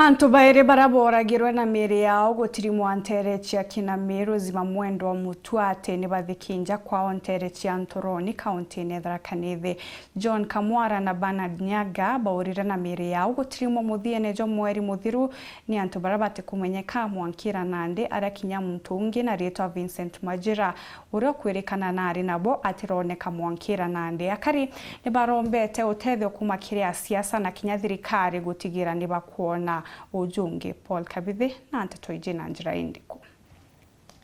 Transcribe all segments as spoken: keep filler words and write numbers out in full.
Antu bairi baria booragirwe na miiri yao gutirimwa nteere cia Kinamiru, Zimamwendwa Mutuati, ni bathikinja kwao nteere cia Ntoroni, kauntine ya Tharaka Nithi. John Kamwara na Bernard Nyaga baurire na miiri yao gutirimwa muthiene jwa mweri muthiru ni antu baria batikumenyeka mwankira nandi, aria kinya muntu ungi na riitwa Vincent Majira, uria ukwirikana nari nabo atironeka mwankira nandi. Akari ni barombete utethio kuuma kiri asiasa na kinya thirikari gutigira ni bakwona ujungi. Paul Kabithi na nteto iji na njira indiku.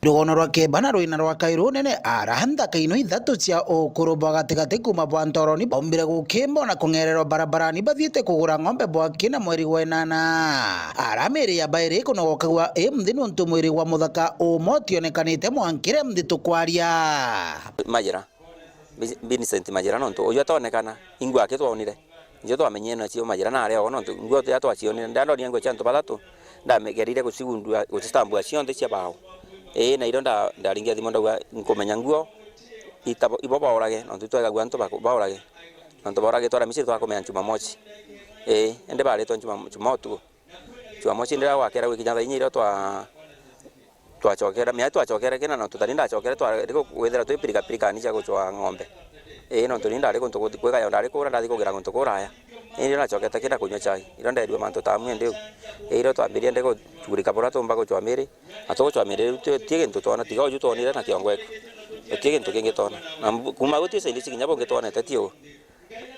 Rugono rwa Keba na Ruina rwa Kairu Nene, ara nthaka ino ithatu cia ukuru bwa gatigati kuuma bwa Ntoroni baumbire gukimba na kung'ererwa barabarani bathiite kugura ng'ombe bwa kina mweri wa inana. Ara miiri ya bairi ikunogokagua i mthi niuntu mwiri wa muthaka umwe utionekanite mwankire mthi tukwaria. Majira. Vincent Majira, nontu uju atonekana, ingua ake twonire. Ncio twamenyire nacio Majira nari o, nontu nguo ya twacionire, ndandonire nguo cia antu bathatu, ndagerire gucigundua, gucitambua cionthe cia bao. Ii, na irio nda-, ndaringia thimu ndauga, nkumenya nguo itabo, ibo baurage, nontu twegagua antu baku-, baurage. Nontu bauragitwe Aramisi, twakumenya Jumamosi. Ii, indi baritwe Juma-, Jumaa utuku. Jumamosi ndira gwakera gwikinya thaa inya irio twa-, twacokera, mia twacokere kina, nontu tani ndacokere twari ku-, kwithira twi pirikapirikani cia gucwa ng'ombe. Ii, nontu ni ndari kuntu kuthi kwigaya, ndari kura, ndathi kugira guntu kuraya. Indi nacokete kina kunywa chai. Irio nderua mantu ta amwe ndiu. Ii, irio twambirie ndi kucugurika buria tumba gucwa miri, na tugucwa miri riu ti, ti gintu twona, tiga uju twonire na kiongo eku. Guti gintu kingi twona. Na mbu-, kuma guti side ici kinya bungi twonete ti uu.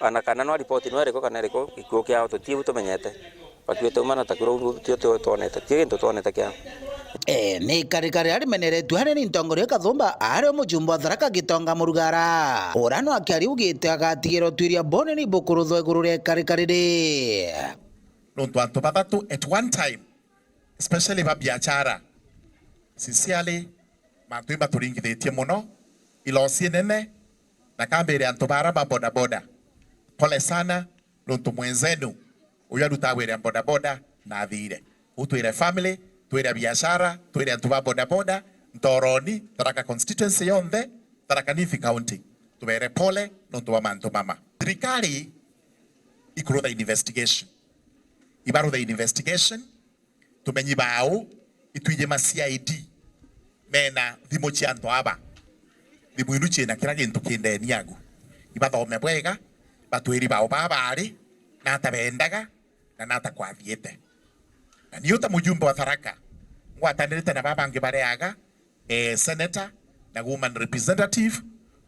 Ana kana no ripoti no iriku kana iriku, gikuo kiao tuti u tumenyete. Bakuite uma na taku ruu tio tio twonete, ti gintu twonete kiao. E, ni ikarika riria rimeneretue hari ni ntongoria Kathumba, ario mujumbe wa Tharaka Gitonga Murugara. Uria no akiaria ugite agatigirwa utwiria bunene ibukuruthwa iguru ria ikarika riri. Nontu antu bathatu at one time, especially ba biashara, sincerely, mantu imaturingithitie muno, ilosi inene, na kambire antu bara ba bodaboda. Pole sana, nontu mwenzenu uyu arutaga wira bodaboda na athire. Uu twire family, twire biashara, twire antu ba bodaboda, Ntoroni, Tharaka constituency yonthe, Tharaka Nithi County, tubere pole nontu bwa mantu mama. Thirikari ikurutha investigation. Ibarutha investigation, tumenyi bau, itwiji ma C I D, mena thimu cia antu aba. Thimu inu ciina kira gintu ki ndeni yagu. Ibathome bwega, batwiri bao baa bari, na ata bendaga, na nata kwathiite. Na ni uta mujumbe wa Tharaka, ngwatanirite na baa bangi bareaga, eh, senator na woman representative,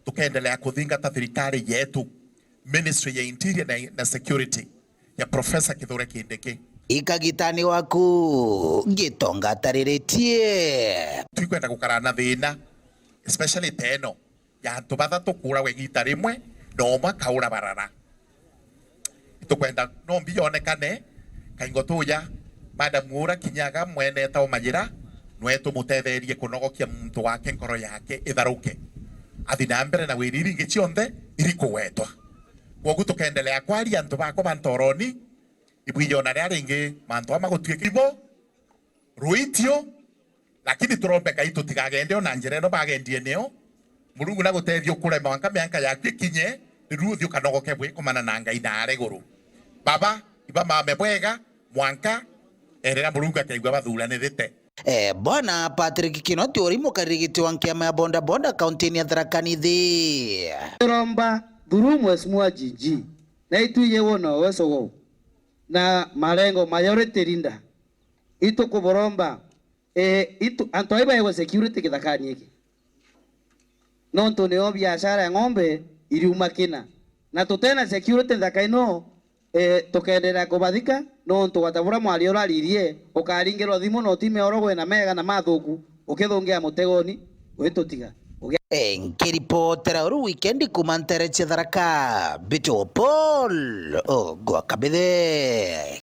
tukendelea kuthingata thirikari yetu, Ministry ya Interior na, na Security ya Professor Kithure Kindiki. Ikagitani waku Gitonga atariritie. Twikwenda gukara na thina, especially teno ya antu bathatu kuuragwa igita rimwe, na umwe akaura barara. Itukwenda nombi yonekane, kaingo tuja, Madam ura kinyaga mwene etagwo Majira, nwe tumutetherie kunogokia muntu wake, nkoro yake itharuke, athi na mbere na wiri iringi cionthe iri kugwetwa. Kwogu tukendelea kwaria antu bakwa ba Ntoroni, ibwijona ria ringi mantu ama gutuika ibo ruitio, lakini turombe Ngai tutigagende ona njira ino bagendie nio. Murungu nagutethie ukure mwanka mianka yaku ikinye, riu uthi ukanogoke bwi kumana na Ngai na ari iguru. Baba, iba mame bwega, mwanka erera Murungu akaigua bathuranirite. Eh, Bwana Patrick Kinoti uri mukaririgiti wa nkiama ya bodaboda kauntini ya Tharaka Nithi. Turomba through Mheshimiwa G G, na itwije wona uwezo wao na marengo mayorete rinda. Itukuboromba, eh, itu, antu ai baewe security githakani iki. Nontu nio biashara ya ng'ombe iriuma kina. Na tutena security nthaka ino, eh, tukenderea kubathika, nontu gwata buria mwari uraririe, ukaringirwa thimu na utime orogwe na mega na mathuku, ukithungia mutegoni, witutiga. Uge- Eh, nkiripotera uru wikendi kuma ntere cia Tharaka, Bitu Paul, Ogwa Kabithe.